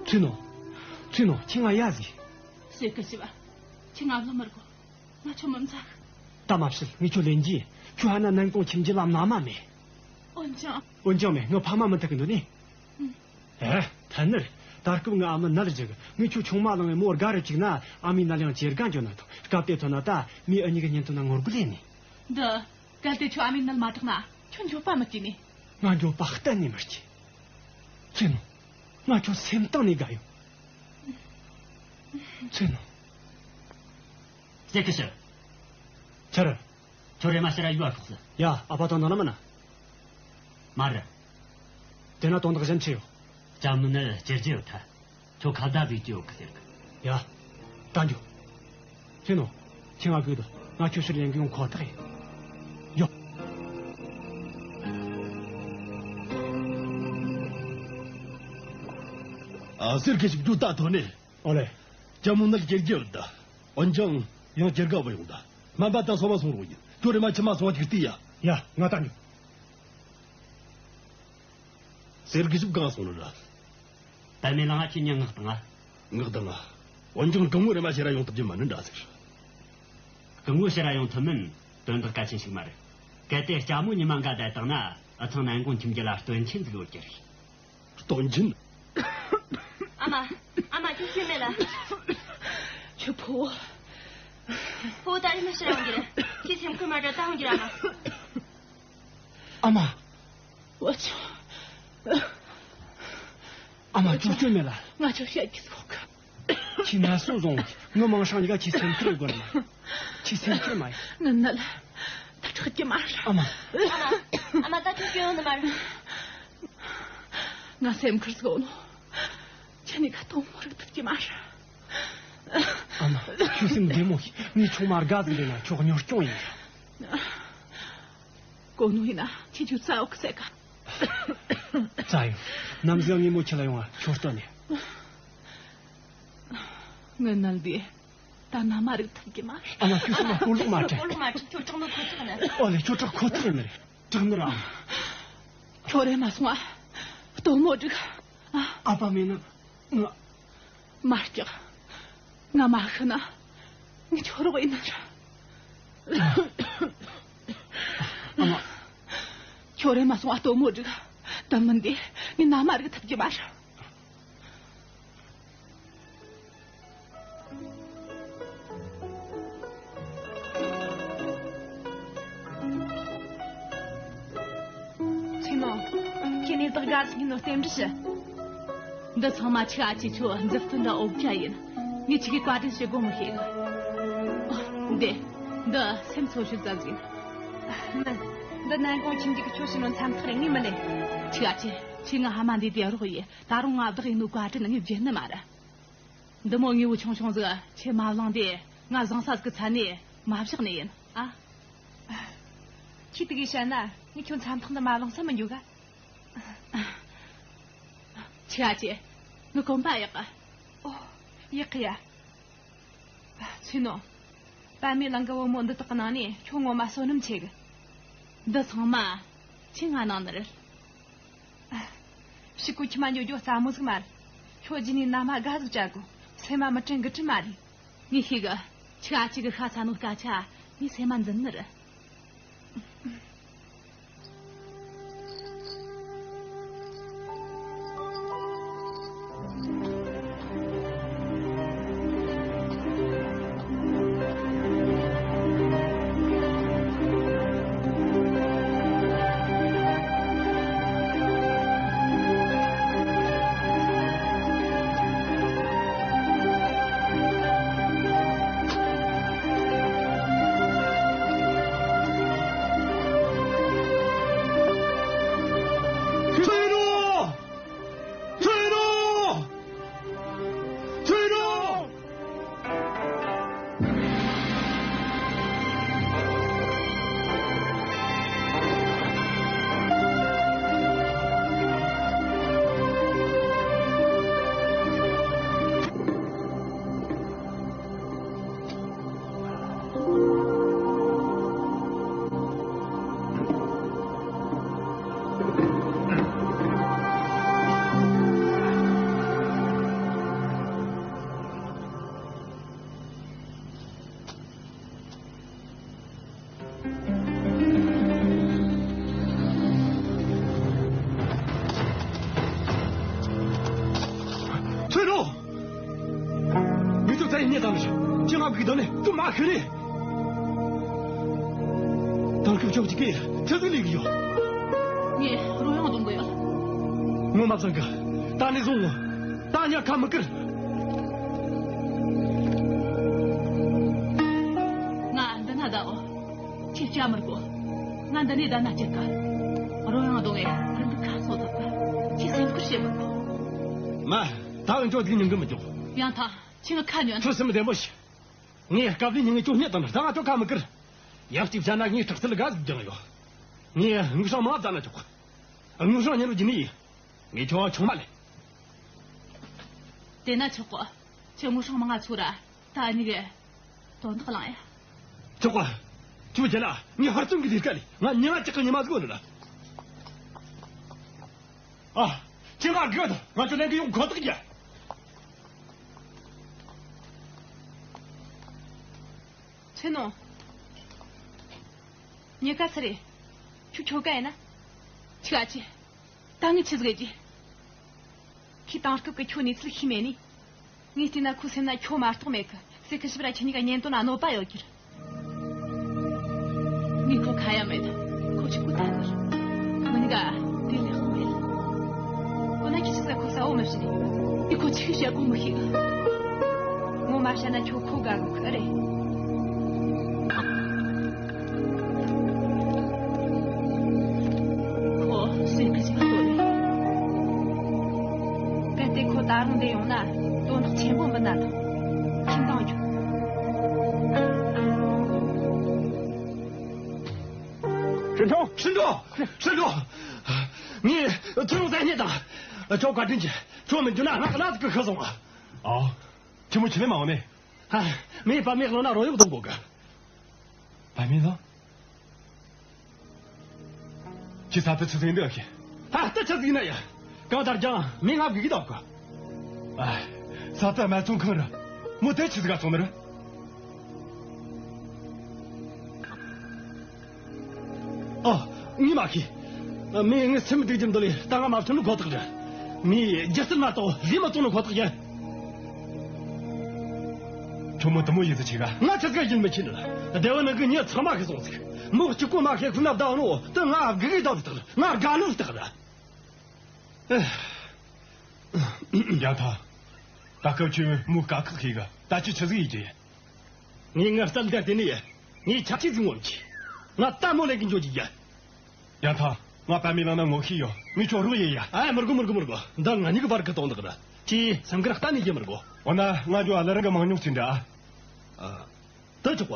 ཚེ་ནོ། ཚེ་ནོ། ཁྱེད་ང་ཡ་ཟིག། སེ་གི་ཞི་བ། ཁྱེད་ང་བླུ་མི་དགོ། ང་ཁྱོད་མི་འཚལ། ད་མ་བཤད། ངས་ཁྱོད་ལེན་རྒྱུ། ཁྱོད་ཧ་ན་ནན་ཀོང་ཁྱིམ་རྒྱུད་ལ་མནའ་མ་མེད། འོན་ཀྱང་། འོན་ཀྱང་མེད། ངའི་ཕ་མ་མི་ཐུག་གི་འདུག་ནི། ཨུམ། ཨེ། ཐད་ནི་རེད། ད་སྐབས་ངའི་ཨ་མ་ནད་ལ་འཇིགས། ངས་ཁྱོད་ཆུང་མ་བླངས་ངས་མོ་དགའ་རུ་བཅུག་ན་ཨ་མའི་ནད་ཡང་ཇེ་དགའ་འགྱོ་ན་ཐང་། སྐབས་དེ་ཐོན་ན་ད་མོས་འུ་གཉིས་ཀྱི་གཉེན་དོན་ན་ངོ་རྒོལ་ལས་ནི། འདི། གལ་ཏེ་ཁྱོད་ཨ་མའི་ནད་མ་དྲག་ན་ཁྱོད་འགྱོད་པ་མི་སྐྱེ་ནི། ང་འགྱོད་པ་གཏན་ནས་མི་སྐྱེ། ཚེ་ནོ། ང་ཁྱོད་སེམས་གཏིང་ནས་དགའ་ཡོད། ཚེ་ནོ། སེ་གི་ཞི། ཆི་རེད། ཁྱོད་རེམ་མ་ཕྱིར་ར་ཡུལ་ལ་ཤོག་ཟེར། ཡ། ཨ་ཕ་དང་ནང་ན་མིན་ན། མ་རེད། དེ་ན་དོན་དག་གཞན་ཅི་ཡོད། ལྕམ་མོ་ནི་སྐྱེ་རྒྱུ་ཡོད་ཐལ། ཁྱོད་ཁ་བརྡ་བཟོས་ཀྱི་ཡོད་གི་ཟེར་གི། ཡ། ད་འགྱོ། ཚེ་ནོ། ཁྱེད་ང་སྒུག་དང་། ང་ཁྱོད་ཕྱིར་ལེན་གི་ཡོང་ཁོ་ཐག་ཡིན། ཡོ། ཨ། གསེར་གྱི་ཞིབ་ཏུ་ལྟ་ཐོན་ནས། ཨོ་ལེ། ལྕམ་མོ་ནག་ཇེར་ཇེར་ད། འོན་ཀྱང་ཡང་ཇེར་ག་བུ་ཡོང་ད། སྨན་པ་ད་སོ་མ་སོང་རོགས་ཡིན། ཁྱོད་རེ་མ་ཆི་མ་སོང་ཅིག་ལྟ་ཡ། ཡ། ང་ད་འགྲོ། གསེར་གྱི་ཞིབ་གང་སོང་ནི་ར། པད་མའི་ལང་ང་ཁྱེད་ཉིད་ངག་དང་ང་། ངག་དང་ང་། འོན་ཀྱང་སྐུ་ངོ་རེ་མ་ཕྱིར་ར་ཡོང་ཐུབ་ཀྱི་མ་ནི་འདྲ་ཟེར། སྐུ་ངོ་ཕྱིར་ར་ཡོང་ཐུབ་མིན་དོན་དག་གལ་ཆེན་ཞིག་མ་རེད། གལ་ཏེ་ལྕམ་མོ་ཉི་མ་འགའ་བསྡད་བཏང་ན་ཨུ་ཚང་ནན་གོང་ཁྱིམ་རྒྱུད་ལ་སྟོན་ཆེན་ཟིག་ཡོད་རྒྱུ་རེད། སྟོན་ཆེན། ཨ་མ། ཨ་མ། ཁྱོད་སྐྱོན་མེད་ལ། ཁྱོད་ཕུ་བོ། ཕུ་བོ་ད་རེས་མ་ཕྱིར་ར་ཡོང་རྒྱུ་རེད། ཁྱེད་སེམས་ཁུར་མ་བྱེད། ད་ཡོང་རྒྱུ་རེད་ཨ་མ། ཨ་མ། འུ་ཆོ། ཨ་མ། ཁྱོད་སྐྱོན་མེད་ལ། ང་ཆོ་བཤད་ཀྱི་ཟོག་གི། ཁྱེད་ན་སོ་བཟུང་། ངི་མིང་སྲིང་གཉིས་ཀ་ཁྱེད་སེམས་ཁུར་དགོས་མ། ཁྱེད་སེམས་ཁུར་མ་ཡིན། ངི་ནི་ལ་ད་དྲག་གི་མ་རེད། ཨ་མ། ཨ་མ། ཨ་མ། ད་ཁྱོད་སྐྱོན་ཡོང་ནི་མ་རེད། ང་སེམས་ཁུར་ཟིག་ཡོད་ནོ། ཁྱེད་གཉིས་ཀ་དོན་མོ་རིག་ཐུབ་ཀྱི་མ་རེད། ཨ་མ། ཁྱོད་སེམས་བདེ་མོ་བྱོས། ངས་ཆུང་མ་དགའ་ཟིག་འདྲེན་ན་ཁྱོད་གཉོར་སྐྱོང་ཡིན། གོ་ནོ་ཡིན་ན་ཁྱེད་ཆོ་རྩ་བ་གི་ཟེར་ག་རྩ་ཡོད། ནམ་ཟིག་ངས་མོ་ཁྱེད་ལ་ཡོང་ང་ཁྱོད་སྟོན་ནས། ངི་ནལ་འདི་ད་ན་མ་རིག་ཐུབ་ཀྱི་མ་རེད། ཨ་མ། ཁྱོད་སེམས་མ་སྤོ་ལོག་མ་སྤྲད། སྤོ་ལོག་མ་སྤྲད། ཁྱོད་སྐྲག་ནོ་ཁོ་ཐག་ནི། ཨོ་ལེ། ཁྱོད་སྐྲག་ཁོ་ཐག་ནི་རེད། སྐྲག་ནི་ར། ཁྱོད་རེ་མ་སོང་ཨ། སྟོན་མོ་སྒྲིག་ཨ། ཨ་ཕ་མེད་ན་ང་། མ་སྐྲག་ང་མ་ཤི་ན་ངི་ཁྱོད་རོགས་ཡིན་ནི་ར། ཨ་མ། ཁྱོད་རེ་མ་སོང་ཨ། སྟོན་མོ་སྒྲིག་དེ་མིན་དེ་ངས་ན་མ་རིག་ཐུབ་ཀྱི་མ་རེད། ཚེ་ནོ། ཁྱེད་ནས་བདག་དགའ་ཟིག་ཡིན་ནོ་རྟེན་འབྲེལ་ཞུ། འདི་ཚང་མ་ཁྱེད་ཨ་ཅེ་ཁྱོད་མཛུབ་སྟོན་འདྲ་འོབ་རྒྱ་ཡིན། ངས་ཁྱེད་ཀྱི་བཀའ་དྲིན་ཞུ་དགོས་མི་ཤེས་གི། འདི། འདི་སེམས་ཚོ་ཤུལ་ཙམ་ཟིག་མིན། འདི་ནན་གོང་ཁྱིམ་གྱི་ཁྱོད་ཞིག་ནོ་མཚམས་ཐག་རེད། ངས་མི་ལེན། ཁྱེད་ཨ་ཅེ། ཁྱེད་ང་ཧ་མ་འདི་དེ་རོགས་ཡིན། ད་རུང་ང་བདག་ཡིན་ནོ་བཀའ་དྲིན་ངས་བརྗེད་ནི་མ་རེད། འདི་མོ་དངོས་པོ་ཆུང་ཆུང་ཟིག་ཁྱེད་མ་བླངས་དེ་ང་བཟང་ས་ཟིག་གི་ཚད་ནས་མ་བཞག་ནི་ཡིན་ཨ། ཁྱེད་དེ་གིས་བཤད་ན་ངས་ཁྱོད་མཚམས་ཐག་འདི་མ་བླངས་ས་མི་འགྱོ་ག་ཁྱེད་ཨ་ཅེ། ངས་གོམ་པ་ཡག་ག་ཨོ། ཡག་གི་ཡ། ཚེ་ནོ། པད་མའི་གླིང་གི་བུ་མོ་འདི་དག་གི་ནང་ནས་ཁྱོད་ངོ་མ་བསོད་ནམས་ཆེ་གི། འདི་ཚང་མ་ཁྱེད་ང་གནང་ནི་རེད། ཕྱི་གོ་ཁྱི་མ་འགྱོ་རྒྱུ་རྩ་མོ་ཟིག་མ་རེད། ཁྱོད་རྗེས་ནས་ན་མ་དགའ་ཟིག་བྱ་དགོ། སེམས་མ་མི་དྲན་གི་དྲན་མ་རེད། ངས་ཤེས་གི། ཁྱེད་ཨ་ཅེ་གི་ཤ་ཚ་ནོ་སྐད་ཆ་ངས་སེམས་མ་འཛིན་ནི་རེད། ཚེ་རོ། ཚེ་རོ། ཚེ་རོ། ཚེ་རོ། ངས་ཁྱོད་རྩ་ཡི་རྙེད་དང་ནི། ཁྱེད་ང་གིས་བདག་ནས་ཁྱོད་མ་ཤི་རེ། དེང་སྐབས་ཁྱོད་ཀྱིས་ཁྱེད་ཆི་ཟིག་ལས་གི་ཡོད། ངས་རོལ་དབྱངས་གཏོང་གི་ཡོད། ངོ་མ་བཟང་གི། ད་ནས་བཟུང་ངོ་། ད་ཉག་ཁ་མི་བཀུར། ང་འདི་ན་བསྡད་འོ། ཁྱེད་སྐྱབས་མི་དགོས། ང་འདི་ནས་བསྡད་ན་སྐྱིད་གི། རོལ་དབྱངས་གཏོང་ངས་རིན་པའི་ཁ་གསོ་ཐུབ་གི། ཁྱེད་སེམས་ཁུར་བྱེད་མི་དགོས། མ། ད་འུ་ཅོ་འདི་ཉིན་གི་མི་འཇོག་ཡང་ཐང་ཁྱེད་ངའི་ཁ་ཉོན། ཁྱོད་སེམས་བདེ་མོ་བྱོས། ངས་སྐབས་ལས་ཉིན་ངས་ཁྱོད་སྙད་དང་ནི་ད་ང་ཁྱོད་ཁ་མི་བཀུར། ཡང་གཅིག་བྱས་ན་ངས་དྲག་རྩལ་དགའ་ཟིག་སྦྱངས་ཡོད། ངས་དངུལ་སྲང་མང་བཙལ་ན་ཆོག་དངུལ་སྲང་ཉིན་རུ་རྒྱུ་ནི་ངས་ཁྱོད་ཆུང་མ་ལས། དེ་ན་ཆོག་གོ། ཁྱོད་དངུལ་སྲང་མང་ང་ཚུར་ར། ད་ནི་གི་དོན་དག་ལང་ཡ། ཆོག་གོ། ཁྱོད་རྒྱལ་ལ་ངས་ཧུར་བརྩོན་གྱི་ལས་ཀ་ལས་ང་ཉིན་ང་ཅག་གི་ཉི་མ་ཟིག་ཡོད་ལ། ཨ། ཁྱེད་ང་དགོས་དང་ང་ཚོ་ལེན་གི་ཡོང་ཁོ་ཐག་ཡ། ཚེ་ནོ། ཉེ་ཀ་ཚེ་རེད། ཁྱོད་ཁྱོད་ཀ་ཡིན་ན། ཆི་ག་ཆི། ད་ངས་ཆི་ཟིག་ཡེད་རྒྱུ། ཁོས་དེང་སྐབས་ཀྱི་ཁྱོད་གནས་ཚུལ་ཤེས་མེད་ནི། ངས་བལྟས་ན་ཁོའི་སེམས་ན་ཁྱོད་མ་གཏོགས་མེད་གི། སྲས་སྐུ་ཞབས་ར་ཁྱེད་གཉིས་ཀ་གཉེན་དོན་ན་གནོད་པ་ཡོད་རྒྱུ་རེད། ངས་ཁོ་ཁ་ཡ་མེད། ཁོ་ཆི་གོ་ཐལ་ནི་རེད། ཁོ་གཉིས་ཀ་དེ་ལས་དབང་མེད། ཁོ་ན་ཁྱེད་ཆི་ཟིག་ཁོ་ས་འོ་མི་ཤེས་ནི། ངས་ཁོ་ཆི་ཤེས་གོ་མི་ཤེས་གི། ངོ་མ་བཤད་ན་ཁྱོད་ཁོ་དགའ་གི་ཁོ་རེད། ཁོ་སུས་ཕི་ཞིག་ལྟོས་ནས། གལ་ཏེ་ཁོ་ད་རུང་འདི་ཡོང་ན་དོན་དག་ཆེན་པོ་མིན་ན་ཐང་། ཁྱིམ་ཐང་རྒྱུག་ཧྲིན་ཁྲོ། ཧྲིན་ཁྲོ། ཧྲིན་ཁྲོ། ངས་ཚུར་ཡོང་ཟས་རྙེད་དང་། ཁྱོད་བཀའ་དྲིན་ཆེ། ཁྱོད་མི་འཇུ་ན་ང་ག་ལ་ཟིག་གི་ཤི་སོང་ཨ། ཨ། ཁྱི་མོ་ཆི་ལེ་མ་འོ་ནས། ཧ། མེ་བ་མེ་ལོ་ན་རོ་ཡོག་དང་གོ་གི། བ་མེ་ལོ། ཁྱི་ས་ཏི་ཆི་ཟིག་འདི་ཨ་ཁྱི། ཧ་ཏི་ཆི་ཟིག་ན་ཡ། གང་ལྟར་ཀྱང་མེ་ང་བགིག་གི་དོག་གི། ཨ། ས་ཏི་མ་ཚོང་ཁང་ར། མོ་དེ་ཆི་ཟིག་ག་སོང་ནི་ར། ཨ། ངས་མ་ཤེས། མི་ངའི་སེམས་སྡུག་རྒྱུ་འདི་ལས་ད་ང་མ་ཐོན་ནི་ཁོ་ཐག་རེད། མི་སྒྱུ་རྩལ་མ་གཏོགས་ལས་མ་གཏོང་ནི་ཁོ་ཐག་ཡིན། ཁྱོད་མོ་དུ་མོ་ཡིན་ཟི་ཆེ་ག་ང་ཆི་ཟིག་ཡིན་མི་ཆེ་ནི། སྡེ་བ་ནང་གི་མྱི་ཚང་མ་ཤི་སོང་ཟིག་མོ་གཅིག་པོ་མ་ཤི་ཁུ་ན་བདག་ནོ་དུ་ང་དགེ་གི་བདག་ཟིག་ཐག་ང་དགའ་ནི་ཟིག་ཐག་རེད། ཡ་ཐ། ད་སྐབས་ཁྱོད་མོ་དཀའ་ཁག་ཤེས་ག་ད་ཁྱོད་ཆི་ཟིག་ཡིན་གྱི། ངས་ངའི་རྩལ་འདི་བརྟེན་ནས་ངས་ཆབས་ཅིག་ཟིག་ངོམ་གྱིས། ང་ལྟད་མོ་ལེན་གི་འགྱོ་གི་ཡ། ཡ་ཐ། ང་པད་མའི་ལང་ན་ངོ་ཤེས་ཡོད། ངས་ཁྱོད་རོགས་ཡེ་ཡ། ཨ་མི་དགོ་མི་དགོ་མི་དགོ་འདི་ང་གཉིས་ཀྱི་བར་གི་དོན་དག་རེད། ཁྱེད་སེམས་ཁུར་གཏན་ནས་བྱེད་མི་དགོ་འོ་ན་ང་འགྱོ་ཨ་ལ་རང་གི་མང་ཉུང་ཚིག་འདྲ། ཨ། དུ་ཆོག་པ།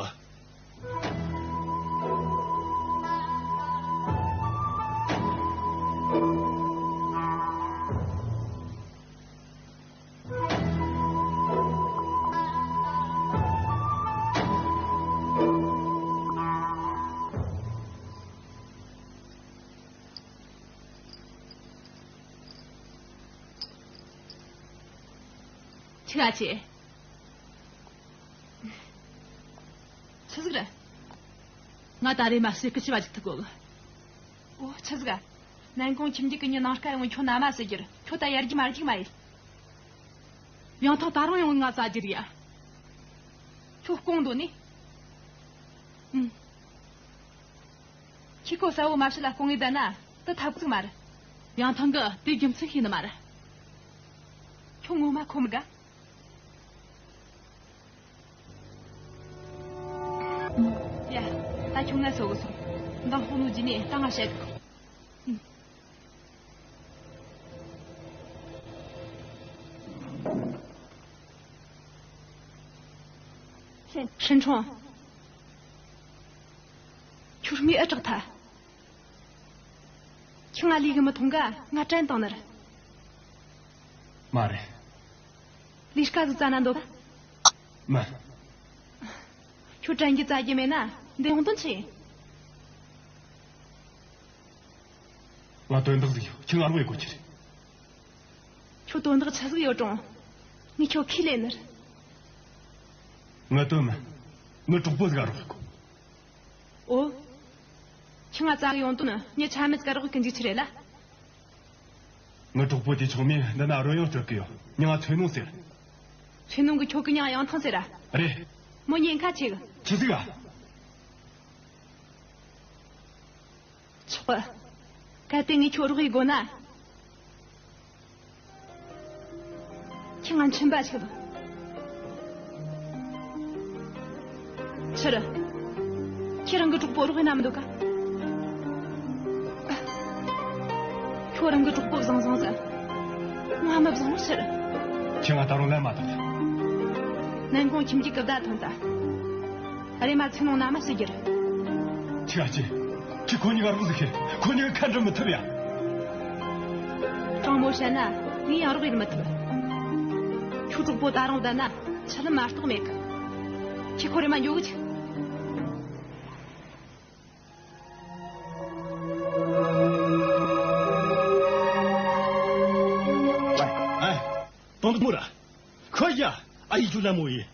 ཆི་ག་ཆེ། ཆི་ཟིག་རེད། ང་ད་རེས་མ་ཟེར་གི་ཆི་བ་ཅིག་ཐུག་གོ་གི། ཨོ་ཆི་ཟིག་ག་ནན་གོང་ཁྱིམ་རྒྱུད་ཀྱི་མྱི་ནང་སྐལ་ཡོང་ཁྱོད་ན་མ་ཟེར་རྒྱུར་ཁྱོད་ད་ཡར་རྒྱུ་མ་རྒྱུ་མ་ཡིན། ཡང་ཐང་ད་རུང་ཡོང་ང་ཟ་རྒྱུ་རེད་ཡ། ཁྱོད་སྐོང་འདོད་ནི། ཨུམ། ཁྱི་ཁོ་ས་བོ་མ་ཤི་ལ་སྐོང་ངེ་བསྡད་ན་དེ་ཐབས་ཟིག་མ་རེད། ཡང་ཐང་གི་དེ་རྒྱུ་མཚན་ཤེས་ནི་མ་རེད། ཁྱོད་ངོ་མ་ཁོ་མི་དགའ། ཡ། ད་ཁྱོད་ང་སོ་གི་སོང་། མདང་དཔོན་ནུ་ཇི་ནས་ད་ང་བཤད་གི། ཧྲིན་ཁྲོང་། ཁྱོད་མི་ཨེ་དྲག་ཐལ། ཁྱི་ང་ལུས་གི་མི་ཐོང་ག་ང་དྲན་བཏང་ནི་རེད། མ་རེད། ལུས་ཀ་ཟིག་བཙལ་ན་འདོད་ག་མ། ཁྱོད་དྲན་རྒྱུ་བཙལ་རྒྱུ་མེད་ན་འདི་ཡོང་དོན་ཆི་ཡིན། ང་དོན་དག་ཟིག་ཡོད། ཁྱི་ང་རོགས་ཡེད་དགོས་ཀྱི་རེད། ཁྱོད་དོན་དག་ཆི་ཟིག་ཡོད་རུང་། ངས་ཁྱོད་ཁས་ལེན་ནི་རེད། ངའི་དོན་མིན། ངའི་གྲོགས་པོ་ཟིག་ག་རོགས་ཡེད་དགོས། ཨོ། ཁྱི་ང་བཙལ་གི་ཡོང་དོན་མྱི་ཆ་མེད་ཀ་རོགས་གི་འཇུག་ཆི་རེད་ལ། ངའི་གྲོགས་པོ་དེ་ཆུང་མས་འདི་ན་རོལ་དབྱངས་སྤྲོད་གི་ཡོད། མྱིང་ང་ཚོས་ནོ་ཟེར། ཚོས་ནོ་གི་ཁྱོད་གི་མྱིང་ཡང་ཐང་ཟེར་ར། རེད། མོ་ཉེན་ཁ་ཆེ་གི། ཆི་ཟིག་ག་ཆོག་གི། གལ་ཏེ་ངས་ཁྱོད་རོགས་ཡེད་དགོས་ན། ཁྱེད་ང་མཆིན་པ་ཆགས་དང་། ཕྱིར། ཁྱེད་རང་གི་གྲོགས་པོ་རོགས་ཡེད་ན་མི་འདོད་ག་ཁྱོད་རང་གི་གྲོགས་པོ་བཟང་བཟང་ཟེར། ང་མི་བཟང་ཕྱིར། ཁྱེད་ང་ད་རུང་ལན་མ་བཏང་། ནན་གོང་ཁྱིམ་རྒྱུད་ཀྱི་བརྡ་ཐོན་ད། རེམ་མ་ཚིག་ནང་ན་མ་ཟེར་རྒྱུར། ཁྱི་ཨ་ཅེ། ཁྱི་ཁོ་གཉིས་ཀ་རོགས་ཟིག་ཁྱེད་ཁོ་གཉིས་ཀ་ཁ་འདྲི་མི་ཐུབ་ཡ། དྲང་མོ་བཤད་ན་ངས་ཡང་རོགས་ཡེད་མི་ཐུབ། ཁྱོད་གྲོགས་པོ་ད་རུང་བསྡད་ན་ཆི་ལ་མ་གཏོགས་མེད་གི། ཁྱི་ཁོ་རེམ་མ་འགྱོ་གི་ཆུག། ཨེ། དོན་དུ་མོ་ར། ཁོ་ཡ། ཨ་ཡི་ཇུ་ལ་མོ་ཡི།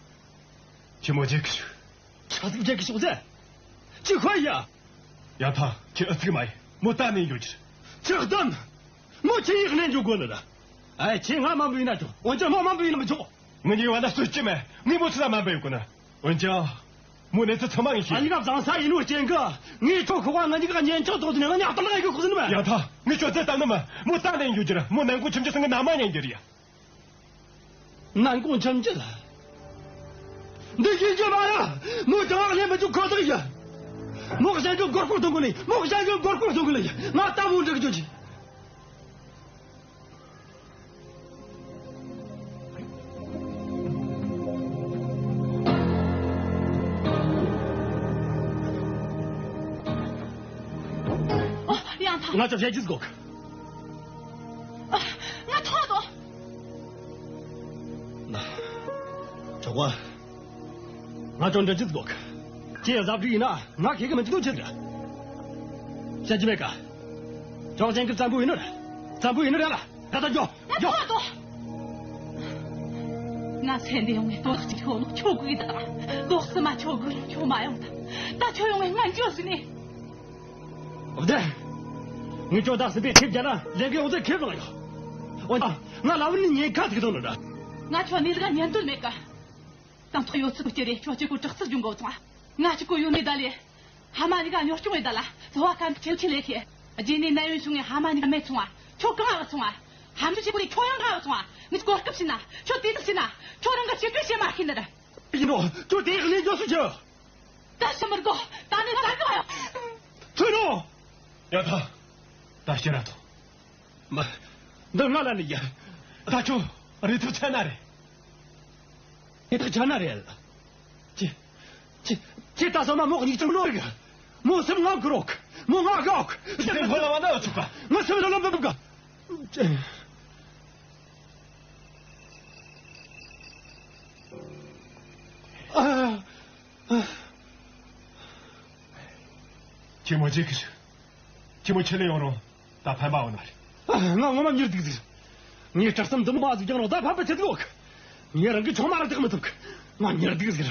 ཁྱི་མོ་ཇེ་ཁི་ཤུ། ཆ་ཚིག་ཇེ་ཁི་ཤུ་ཟེ། ཅི་ཁོ་ཡ། ཡ་ཐ། ཁྱི་ཨ་ཚིག་མ་ཡི། མོ་ད་ནས་འགྱོ་རྒྱུ། ཆགས་སྡང་། མོ་ཁྱི་ཡིག་ནས་འགྱོ་དགོས་ནི་ར། ཨེ་ཁྱི་ང་མ་འབུལ་ན་ཆོག་འོན་ཀྱང་མོ་མ་འབུལ་ན་མི་ཆོག་ངི་གཉིས་བ་ན་སུ་སྐྱི་མེད། ངི་མོ་ཚུ་ལ་མ་འབུལ་དགོས་ནི། འོན་ཀྱང་། མོ་ནས་ཚུ་ཚང་མ་ངི་ཤེས། ཨ་ཡིག་བཟང་ས་ཡིན་ནོ་རྐྱེན་གི། ངས་ཁྱོ་ཁོ་བ་ང་གཉིས་ཀ་ཉན་ཆོག་དོགས་དུ་ནས་ང་ཉག་པ་ལ་ཡི་གི་ཁུག་ཟིན་མ། ཡ་ཐ། ངི་ཁྱོད་ཚེ་ལྟ་ནི་མ། མོ་ད་ནས་འགྱོ་རྒྱུ་ར། མོ་ནན་གོང་ཁྱིམ་རྒྱུ་སང་ངི་ན་མ་ཉན་རྒྱུ་ར་ཡ། ནན་གོང་ཁྱིམ་རྒྱུ་ལ། འདི་ཤེས་རྒྱུ་མ་ར། མོ་ཅང་ལ་ལེན་མི་ཆོག་ཁོ་ཐག་ཡ། མོ་གཞན་གྱི་མགོ་སྐོར་གཏོང་གི་ནི། མོ་གཞན་གྱི་མགོ་སྐོར་གཏོང་གི་ལ་ཡ། ང་ལྟ་བུ་འགྲིག་རྒྱུ་ཅི། ཨོ། ཡང་ཐང་། ང་ཚོ་བཤད་རྒྱུ་དགོས། ཨ། ང་ཐོག་ཏུ། ཆོག་པ། ང་ཚོ་འདྲི་རྒྱུ་དགོས། ཁྱེད་གཟབ་སྒྲིག་ཡིན་ན་ང་ཁེ་གི་མི་འདུག་ཆེ་ཟེར། བཤད་རྒྱུ་མེད་ཀ། ཅང་ཅན་གི་བཙན་པོ་ཡིན་ནོ་ར། བཙན་པོ་ཡིན་ནོ་ར་ལ། ད་ལྟ་འགྱོ། ང་འགྱོ། ཐོག་ཏུ། ང་ཚེ་འདི་ཡོང་ངས་དོ་རག་ཅིག་ཁྱོད་ནོ་ཁྱོད་དགོས་ད། ལོག་སི་མ་ཁྱོད་དགོས་ཁྱོད་མ་ཡོང་ད། ད་ཁྱོད་ཡོང་ངས་ང་འགྱོ་ཟིན་ནས། འོ་དེ། ངས་ཁྱོད་ད་སྲིད་པའི་ཁེབས་རྒྱ་ན་ལས་ཀའི་འོ་ཚོད་ཁེབས་ལངས་ཡོད། འོ་ད་ང་ལ་བུ་ནི་ཉེན་ཁ་ཐུག་དང་ནོ་འདྲ། ང་ཁྱོད་ནི་ལ་ཉན་དོན་མེད་ཀ། དང་ཐོག་ཡོད་ཚུལ་སྐྱེ་རེ་ཁྱོད་གཅིག་པུ་དྲག་ཚུལ་སྦྱོང་གོ་ཚང་། ང་གཅིག་པུ་ཡོད་ནི་ད་ལས། ཧ་མ་ནི་ག་ཉོ་སྐྱོང་ཡེ་ད་ལ་ཚོ་བ་ཁམ་ཁྱེར་ཁྱེར་ལས་ཁེ། རྗེས་ནས་ན་ཡོན་བྱུང་ངས་ཧ་མ་ནི་ག་མེད་སོང་བ། ཁྱོད་གང་ཨ་སོང་བ། ཧམ་ཆུ་ཆེ་པོ་ལས་ཁྱོད་ཡང་གང་ཨ་སོང་བ། ངས་གོ་སྐབས་ཤི་ན་ཁྱོད་དེ་དུ་ཤི་ན་ཁྱོད་རང་ག་ཆེ་པོ་བྱེད་མ་ཤེས་ནི་རེད། ཡིན་ནོ། ཁྱོད་དེ་ཡག་ནས་འཇོག་སུ་ཆེ། ད་ཤི་མི་དགོ། ད་ནི་ད་ག་ཡོ། ཐུ་ནོ། ཡ་ཐ། ད་ཤི་ར་ཐོ། མ། འདི་ང་ལ་ནི་ཡ། ད་ཁྱོད་རེ་ཐུ་ཆ་ན་རེད། དེ་དག་ཆ་ན་རེད། ཅི། ཅི། ཅི་ད་སོ་མ་མོག་ཉིག་ཅང་ནོ་རིག་མོ་སེམས་ང་གི་རོག་མོ་ང་གི་འོག་སེམས་ཕོ་ལ་བ་ན་ཆུག་ག་ང་སེམས་ལ་ལམ་ལམ་ག་ཁྱི་མོ་ཅི་གི་ཞིག་ཁྱི་མོ་ཁྱི་ལས་ཡོང་རུང་ད་ཕན་པ་འོང་ནི་མ་རེད། ང་ངོ་མ་མྱུར་སྡུག་ཟིག་ངའི་སྐྲག་སེམས་འདི་མོ་མ་ཟིག་ཀྱང་རུང་ད་ཕན་པ་ཆེ་ཟིག་ཡོད། ངས་རང་གི་ཆུང་མ་ར་བདག་མི་ཐུབ། ང་མྱུར་སྡུག་ཟིག་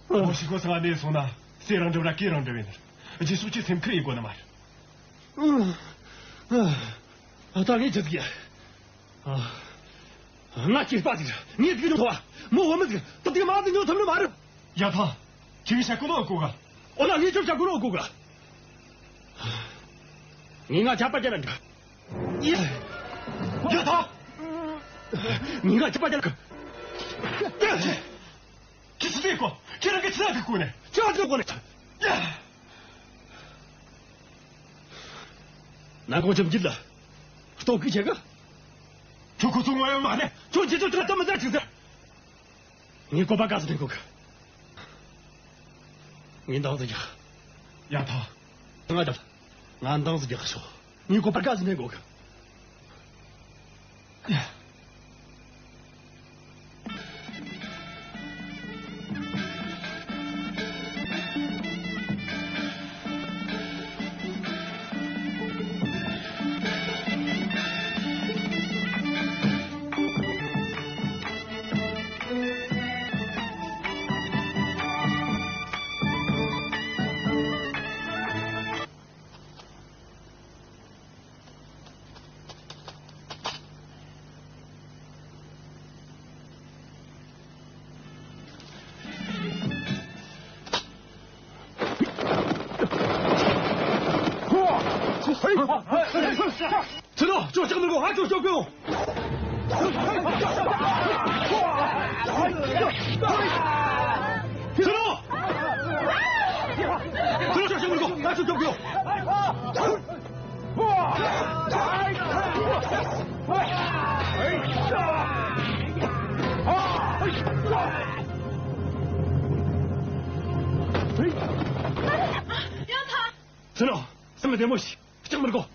མོ་ཞིག་ཁོ་ཚང་ང་གནས་སོང་ན་སྲས་རང་འགྲུབ་ར་སྐྱེས་རང་འགྲུབ་ཡིན་ནི། རྗེས་སུ་ཅི་སེམས་ཁུར་ཡེད་དགོས་ནི་མ་རེད། ད་ངས་ཆི་ཟིག་ཡ། ང་སྐྱེས་པ་ཟིག་ངས་སྡུག་མྱོང་ཐོབ་བ། མོ་བུ་མོ་ཟིག་ད་སྡུག་མ་ཟིག་མྱོང་ཐུབ་ནི་མ་རེད། ཡ་ཐང་། ཁྱེད་ཀྱིས་བཤད་གོ་ནོ་གོ་ག་འོ་ན་ངས་ཁྱོད་བཤད་གོ་ནོ་གོ་ག་ངས་ང་ཆད་པ་བརྒྱབ་ན་འགྲིག་ཡ། ཡ་ཐང་། ངས་ང་ཆད་པ་བརྒྱབ་ན་འགྲིག་ཁྱེད་ཚོ་ལས་གོ་ཁྱེད་རང་གི་ཆི་ལ་གི་གོ་ནས་ཆི་ལ་གི་གོ་ནས་ཡ། ནང་ཁོང་ཆབ་འཇིག་ལ། ལྟོ་གི་ཆེ་ག་ཁྱོད་ཁོ་ཚོ་ངོ་ཡང་མ་ནས། ཁྱོད་ཁྱེད་ཚོ་ཁྱེད་ལ་ད་མི་ཟ་ཆིག་ཟེར། ངས་བཀོད་པ་ག་ཟེ་འཐེན་གོ་གི་ངས་འདང་ཟེ་རྒྱག་ཡ་ཐ། ང་རྒྱབ། ང་འདང་ཟེ་རྒྱག་ཤོག་ངས་བཀོད་པ་ག་ཟེ་འཐེན་གོ་གི་ཚེ་ནོ། ཁྱོད་ཅག་མི་དགོ་ཨ་ཅོ་ཅོ་གོ་ཚེ་ནོ། ཚེ་ནོ་ཅག་ཅག་མི་དགོ་ཨ་ཅོ་ཅོ་གོ་བཙུན་ནོ། སེམས་བདེ་མོ་བྱོས། སྐྲག་མི་དགོས།